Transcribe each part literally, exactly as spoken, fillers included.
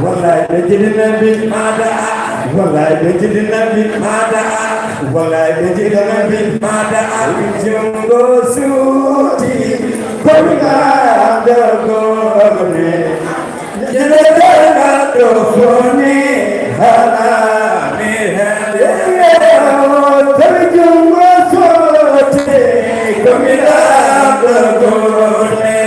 Wallaay ɓe jiɗi nabi maada. Wallaay ɓe jiɗi nabi maada. Wallaay ɓe jiɗi nabi maada. Jungo suuti ko mi ganda gone. Jere dara do foni hala mi hande. Tawi jungo suuti ko mi ganda gone.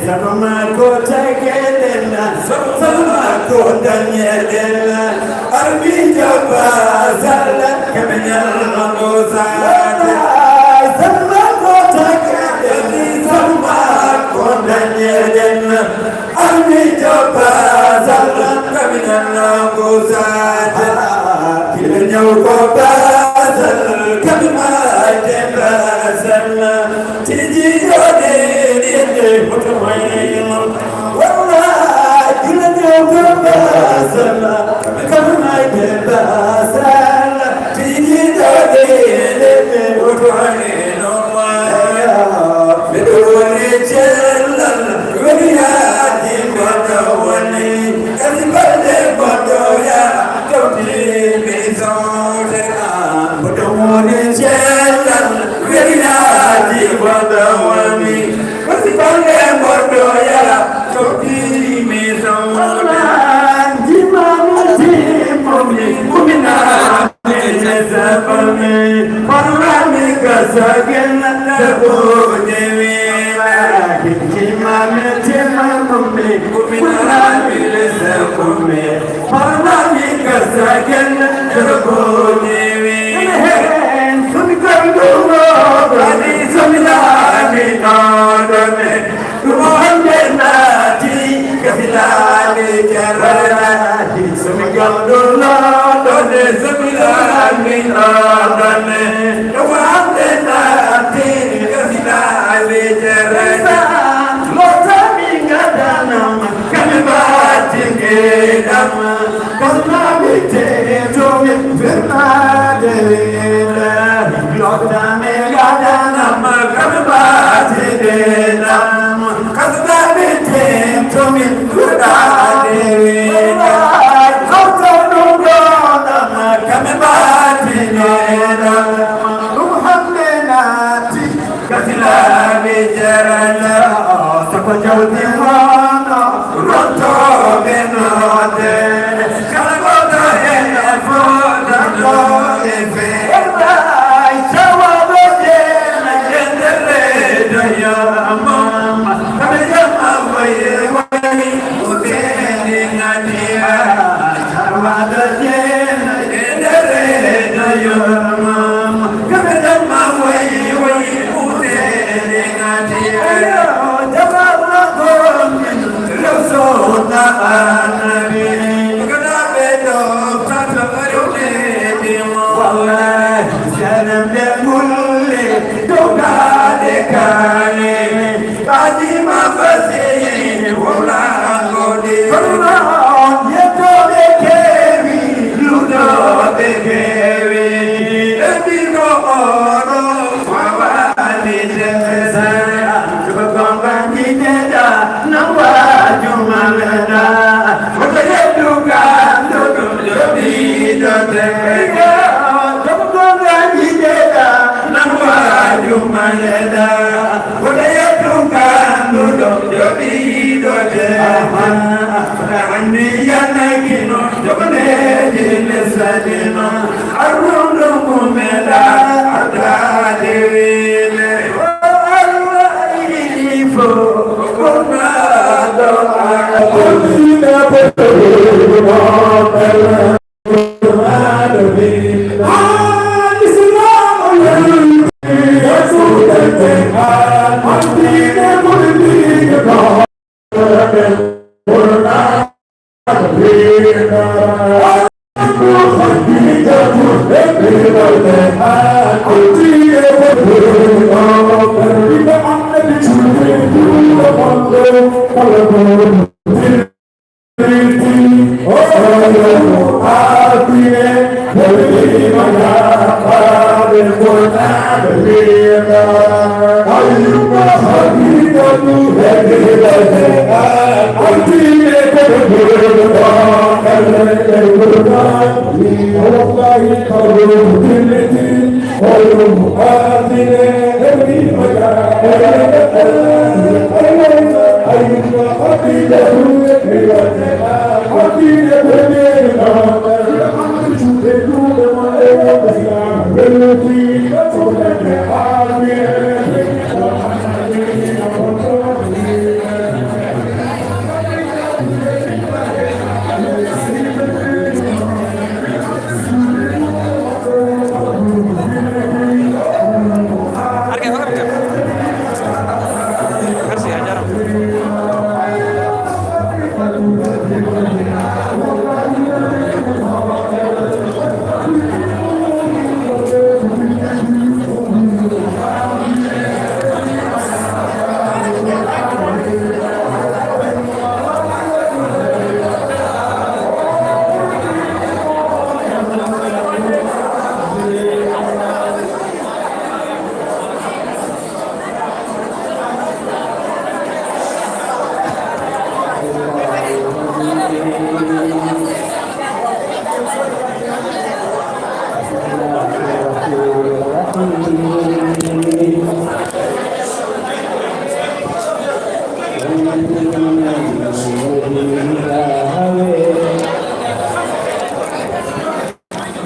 Sama ma ko tageden, sama ma ko dañeden. Arbi jaba sala kaminyal mangosa. Sama ma ko tageden, sama ma ko dañeden. Arbi jaba sala kaminyal mangosa. Kila nyaw ko basal kamma jaba sala. Tiji jode ni hoto mai. Woni cellal, welinaji, wadawani. Ko si bande moɗo yara, to bimi sawala. Jimami, jimami, kumina, mi sabami. Parami kasagen, na ko dewi. Jimami, jimami, kumina, mi sabami. Parami kasagen.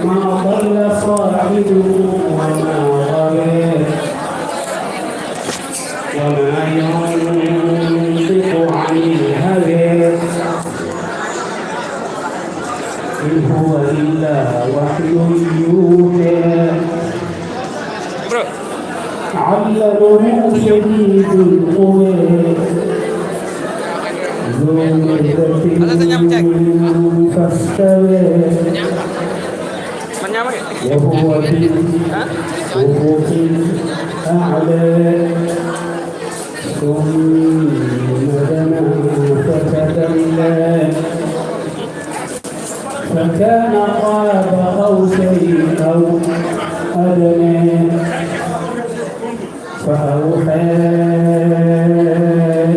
ما ضل صاحبكم وما غوى، وما ينطق عن الهوى، إن هو إلا وحي علمه شديد القوى. ذو مرة فاستوى. وهو بالأفق الأعلى. ثم دنا فتدلى. فكان قاب قوسين أو أدنى. فأوحى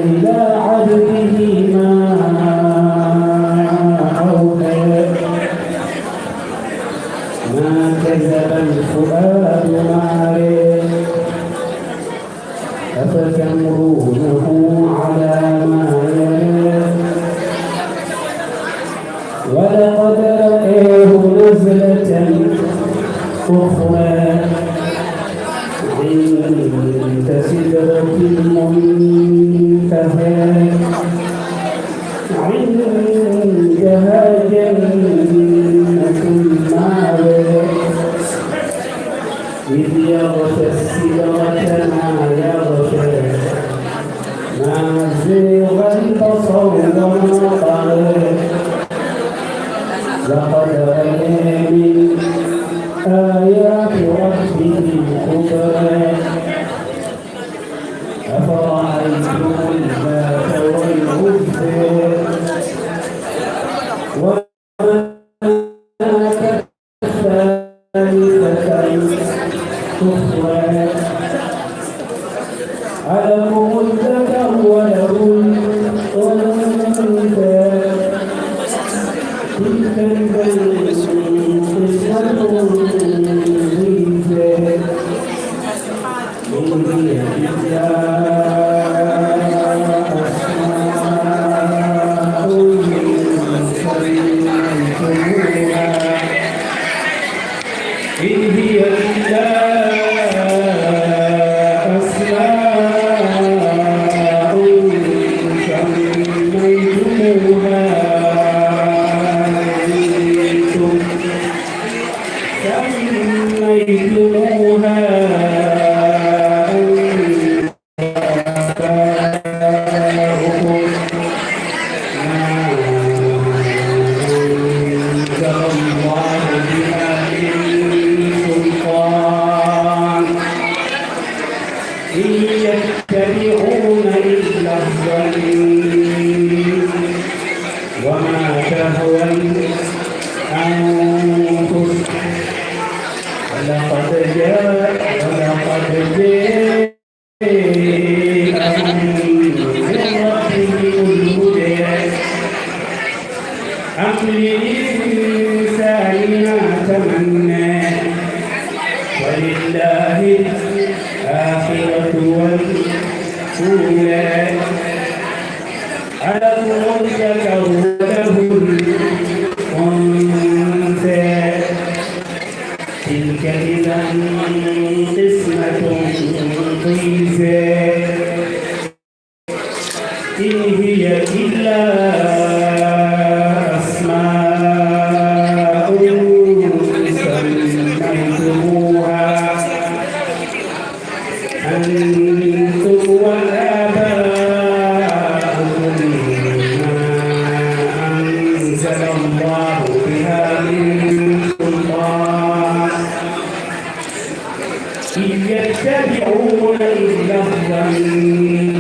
إلى عبده ما أوحى. ما كذب الفؤاد ما رأى. أفتمارونه على ما يرى. ولقد رآه نزلة أخرى عند سدرة المنتهى. عندها جنة المأوى. إذ يغشى السدرة ما يغشى. ما زيغ البصر وما طغى. لقد رأى من آيات ربه الكبرى. أفرأيتم اللات والعزى. ومناة الثالثة الأخرى. ألكم الذكر وله الأنثى. تلك إذا قسمة ضيزى. إن هي إلا أسماء سميتموها. إن هي إلا أسماء سميتموها أنتم سميتموها أنتم وآباؤكم ما أنزل الله بها من سلطان إن يتبعون إلا الظن وما تهوى الأنفس ولقد جاء ولقد جاءهم من ربهم الهدى أم للإنسان ما تمنى فلله الآخرة والأولى ألكم الذكر وله الأنثى تلك إذا قسمة ضيزى إن هي إلا أسماء سميتموها أنتم وآباؤكم ما أنزل الله بها من سلطان إن يتبعون إلا الظن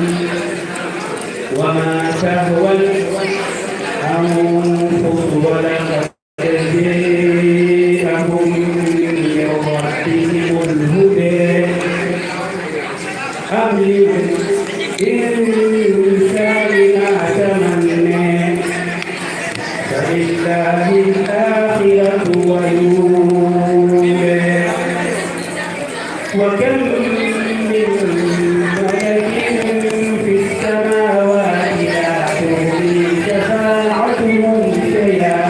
وما تهوى الأنفس ولقد جاءهم من ربهم الهدى أم للإنسان ما تمنى فلله الآخرة والأولى وكم من ملك في السماوات لا تغني شفاعتهم شيئا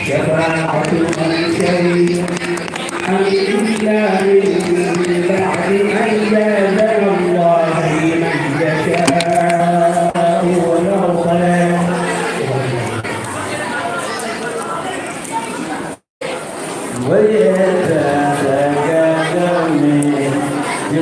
شفاعتهم شيئا إلا من بعد أن يأذن الله لمن يشاء ويرضى. ويتذكر من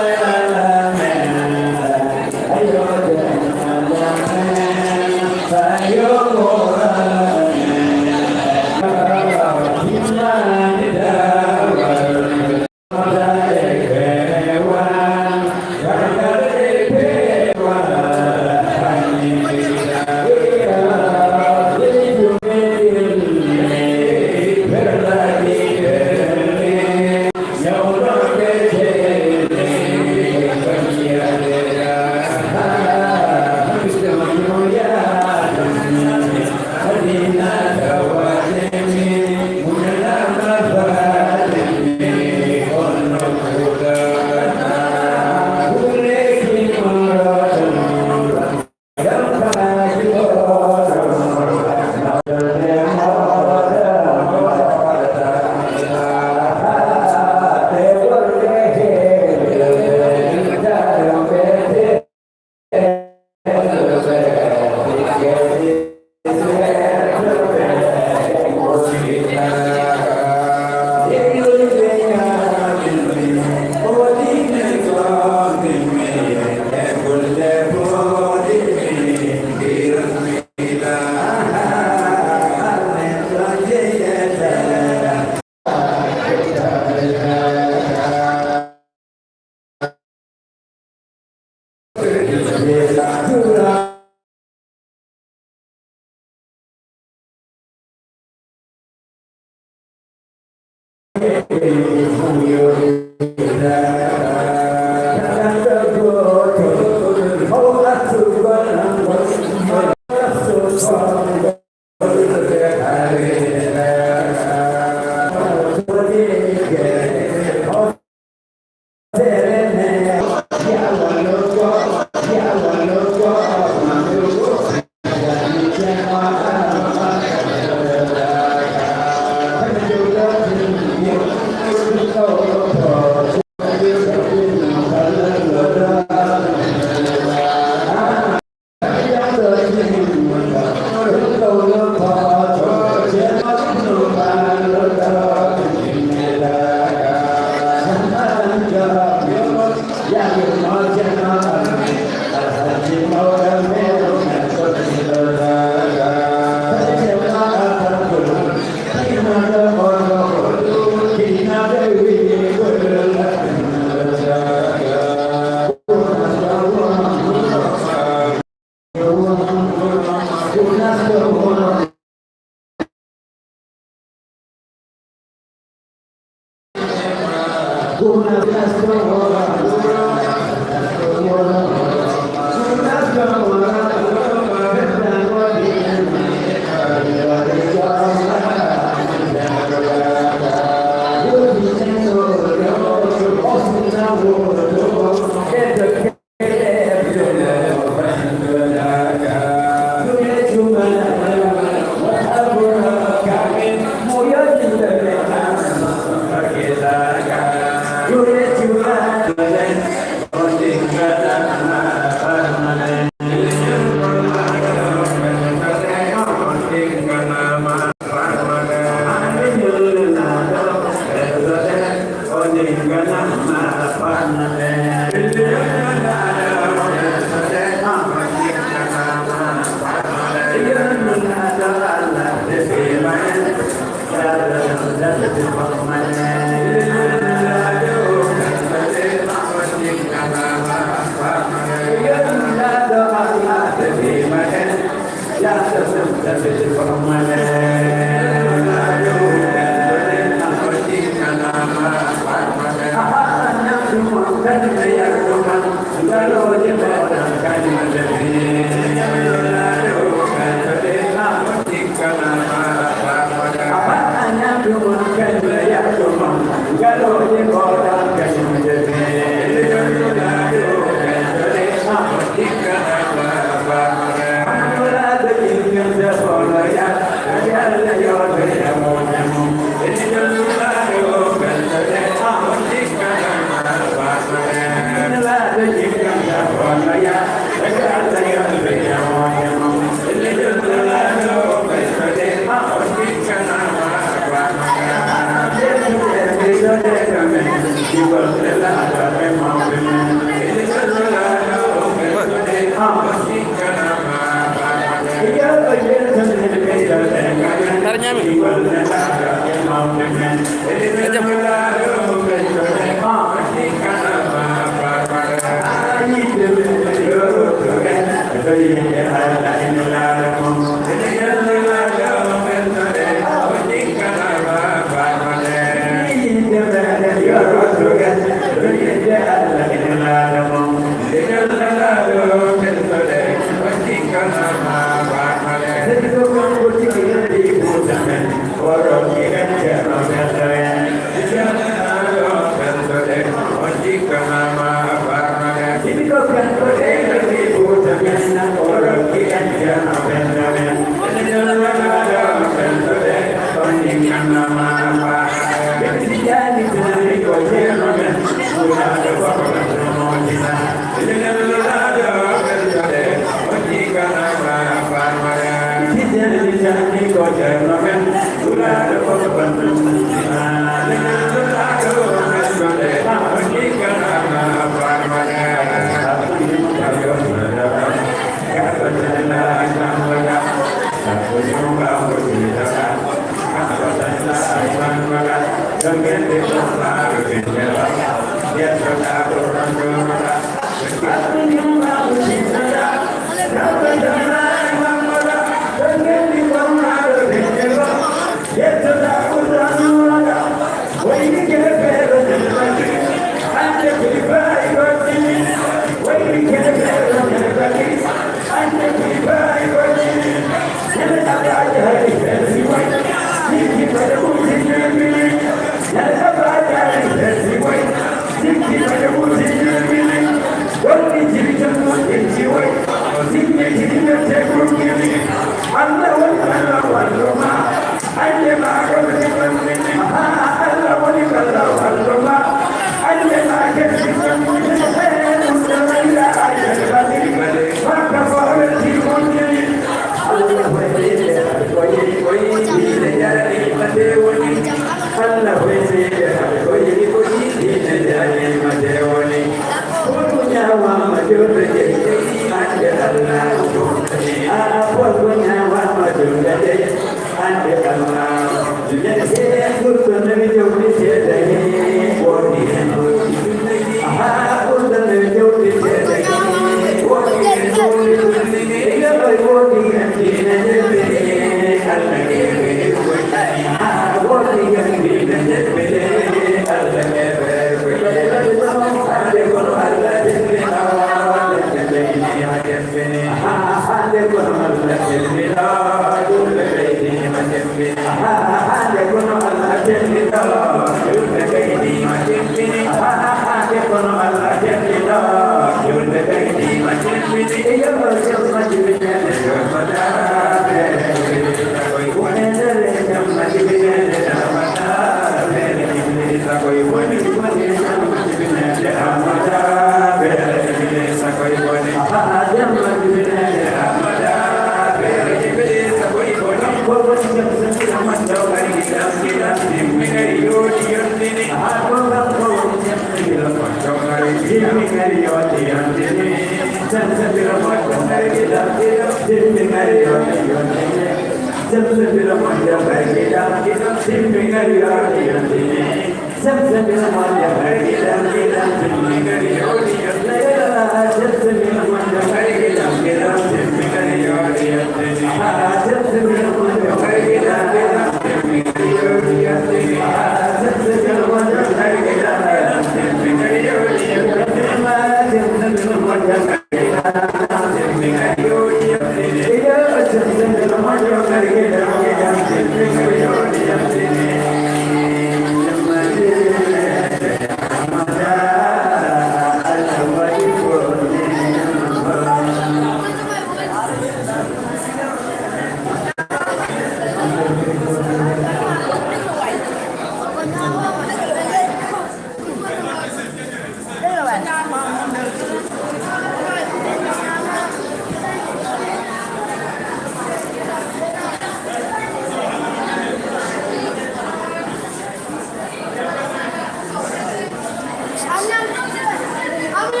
أعوذ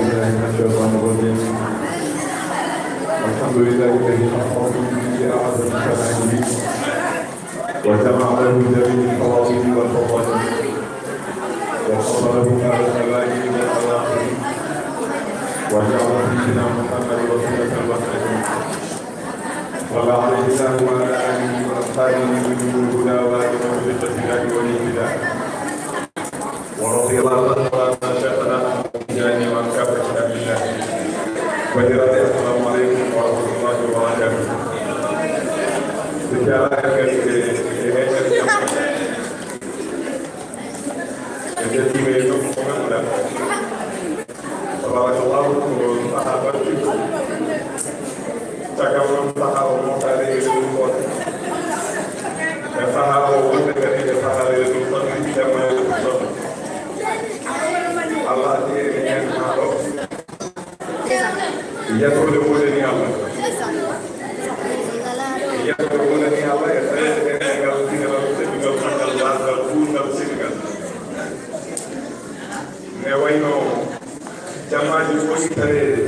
بالله من الشيطان الرجيم. الحمد لله الذي خصصكم به أعظم شمائله وجمع له جميع الفضائل والفضائل وفضله على الأوائل والأواخر وجعل سيدنا محمد وسيلة لنا صلى عليه الله وعلى آله وأصحابه من الهدى وآله من الهدى والاهتداء. ورضي الله تعالى عن شيخنا أحمد التجاني وعن كافة أهل الله. Bandiraɓe, assalamu aleykum wa rahmatullahi wa barakatuh. Ko jaaraama kadi e, e heɗen e njettiima e nokku mo ngannduɗaa. Tabarakallahu, ko sahaa battiɗo. Caggal noon, sahaa o moftaade e lewru kono. E sahaa o wonde kadi e sahaa lewru kono, jamma e lewru kono. Allah addi en heen haa ɗo. Yettoode wonani Allah. Yettoode wonani Allah e taweede e ngal dingal teddungal ngal, laawol ngal, ɓurngal, senigal. Ne wayno jammaaji ɓooyi taweede.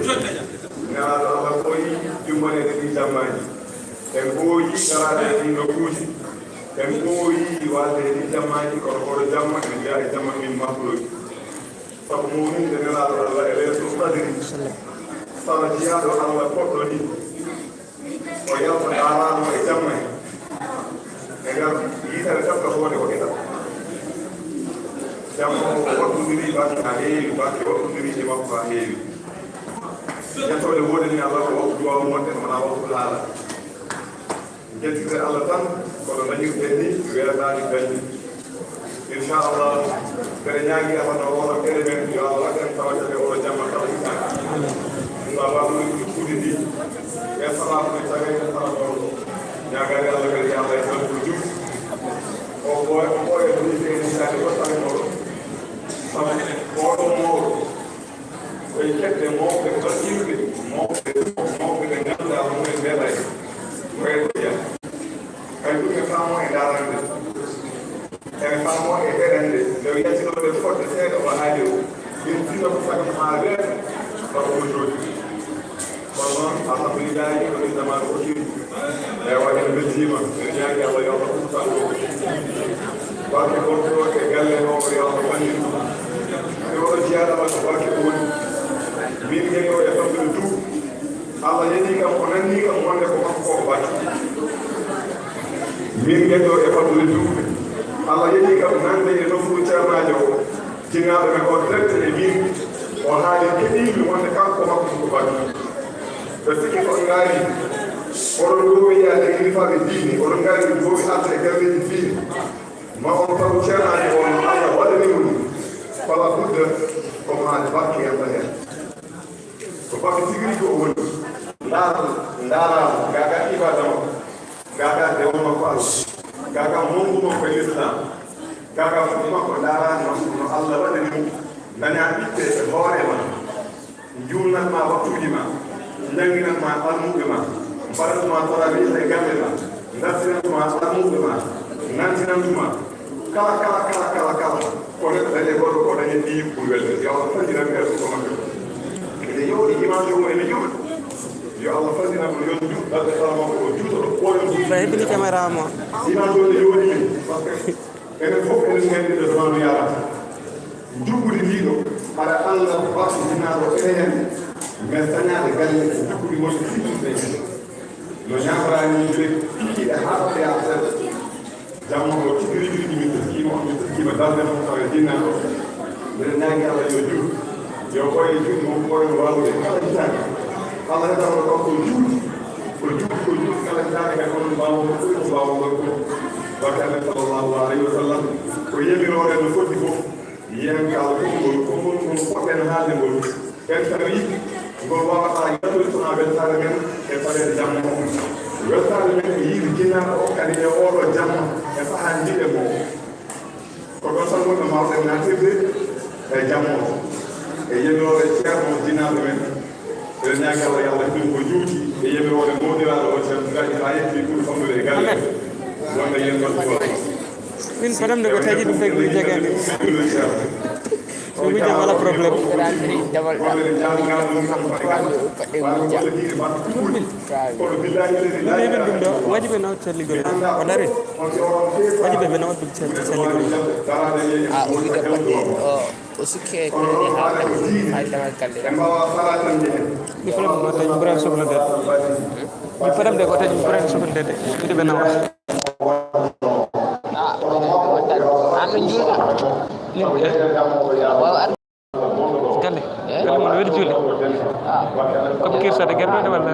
Nelaaɗo Allah ɓooyi jumbaneede ɗi jammaaji. En ɓooyi daraade e ɗiin nokkuuji. En ɓooyi waalde e ɗi jammaaji, kono oɗo jamma, en mbiyaa e jamma min mahruuji. Sabu mawnude Nelaaɗo Allah e Laylatul Qadri, sabu jiyaaɗo Allah poɗɗo ni, o yalta ndaaraama e jamma he. E ngal yitere ɗaɓɓa hoore ko geɗal. Jamma o waɗtondiri batte haa heewi, batte waɗtondiri e makko haa heewi. Yettoode wonani Allah ko waktu duwaawu wonde, wonaa waktu haala. Njettirde Allah tan, kono dañirɗen ni weeɓaani dañde. Inchallah, mbeɗa ñaagi Allah no oɗo geɗe men, yo Allah waɗ en tawata e oɗo jamma kala hitaande. Sababu ɗum jukkude ndi, e sababu ɗum tawi en kala ɗon. Ñaagaade Allah kadi yo Allah e tan ko jum. O ɓooy, o ɓooy e ɗum hitaande ko tawi oɗo. Sabu oɗo mawɗo. Koye kedde mawɓe ɓaɗirɓe, mawɓe, mawɓe ɓe ngannduɗaa ko mumen mbeɗa e koye ɗo jeyaa. Kay ɗum e faamoo e ndaarande. Ene faamoo e heɗande. Nde o yaltinoo nde fodde seeɗa o haali o. Min tinno ko fagam haa weeɓa, taw omo jooɗi. Kono noon, alhamdulillahi, ko min zamaanu o tiri. Ewa, en mbeltiima, en ñaagi Allah yo Allah ustu tan ɗo. Barke gonɗo e galle o, yo Allah wallin ɗum. E oɗo jiyaaɗo Allah ko barke o woni. Min ngeni o e famɗude duuɓi. Allah yeɗi kam, o nanni kam wonde ko makko ko barke. Min ngeni o e famɗude duuɓi. Allah yeɗi kam nande e nofru ceernaajo o. Jinnaaɓe men o direct e min, o haali keɗiimi wonde kanko makko ko batu. Ɓe sikki ko ngaari, oɗon ɗo wiyaade e rifaaɓe diine, oɗon ngaari ɗo wi arde e galleeji diine. Ma on taw ceernaajo on, Allah waɗani mo ɗum. Fala budda, ko maa barke yalta heen. Ko baɗɗo tigi rigi o woni. Ndaar, ndaaraama, gaa gaa ibaada makko, gaa gaa dewol makko Allah, gaa gaa monngu makko e Lislaam, gaa gaa fuɗi makko ndaaraani makko no Allah waɗani mo, dañaa ɓiɓɓe e hoore ma, njuulnat ma waktuuji ma, njannginat ma almuɓɓe ma, mbaɗat ma tarawiih e galle ma, ndartinat ma almuɓɓe ma, nantinat ma. Kala, kala, kala, kala, kala. Ko neɗɗo dañi e goɗɗo ko dañi ɗi ɓuri welde. Yo Allah fajjinan ɓe ko makko. Ene yooɗi imam yo ene juul. Yo Allah fajjinan mo yo juul. Ɗaɓɓe kala makko o juutoɗo ɓooyam. Ba hebbini caméra mo. Imam ɗo ne yooɗi min. Parce que enen fof enen nganndi ɗo zamanu yarata. Njuɓɓudi ndi ɗo. Haɗa Allah waɗi hinaaɗo ene hen. Mais sañaade galle njuɓɓudi woni sirri ɓe. No ñaakoraani juuɗe kikiiɗe haa ɗo yaata. Jamma o tigi rigi rigi min teskiima on, min teskiima darnde mum tawa e jinnaaɗo. Mbiɗen ñaagi Allah yo juut. Yo ɓooye juuɗe mum ɓooye waawude kala hitaande. Allah heɓa o ɗon ko juuti. Ko juuti, ko juuti kala hitaande kadi onon mbaawon ko ɓuri ko mbaawon ɗon ko. Barke Annabi sallallahu alayhi wa sallam. Ko yamiroore no foddi fof. Yen kala konngol, konngol ngol poɗɗen haalde ngol. En tawi ngol waawataa yaltude so wonaa weltaare men e taweede jamma o. Weltaare men e yiide jinnaaɗo o kadi e ooɗo jamma e sahaa njiɗen mo. Ko ɗon tan wonno mawɗen naatirde e jamma o. E yamiroore ceerno jinnaaɓe men. Eɗen ñaagi Allah yo Allah ɗum ko juuti e yamiroore. Amen. Min fadam de ko taji ɗum tagi jagani. Ko wija wala problème. Ɗum min ɗum ɗo waji ɓe naw calligol. O dari. Waji ɓe ɓe naw ɗum calligol. A o wida baɗɗe o. O sikke kadi ha hay damal galle. Ɗi fula ko taji ɓuran soblodede. Ɗi fadam de ko taji ɓuran soblodede. Ɗi ɓe nawa. Ah, an no juulɗa? Wawa ar. Galle. Galle mon weli juule. Comme kirsade gerɗoɗe walla?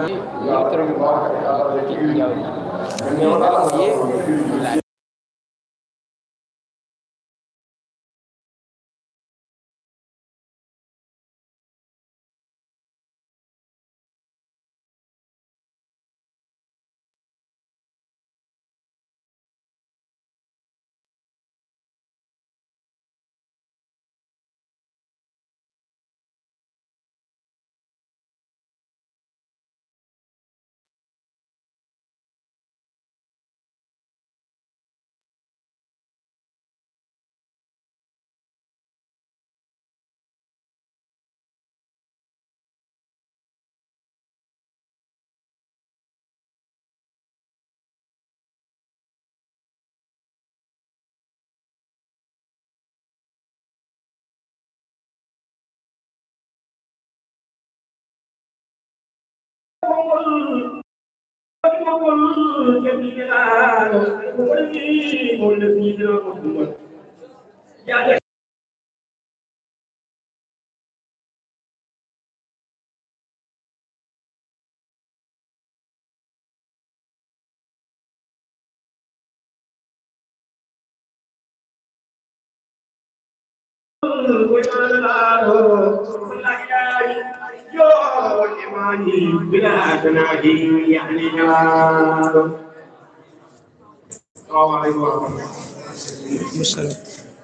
السلام عليكم ورحمة الله.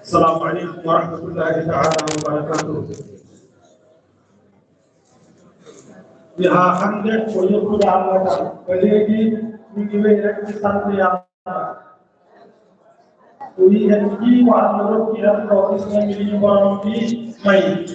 السلام عليكم ورحمة الله تعالى وبركاته. Haa hannde ko yettude Allah tan. Ko leegi min ngi weli rek ci sant Yàlla. O wi'i en, ko Allah rokki en ko, gis nga mi liñu borom bi may.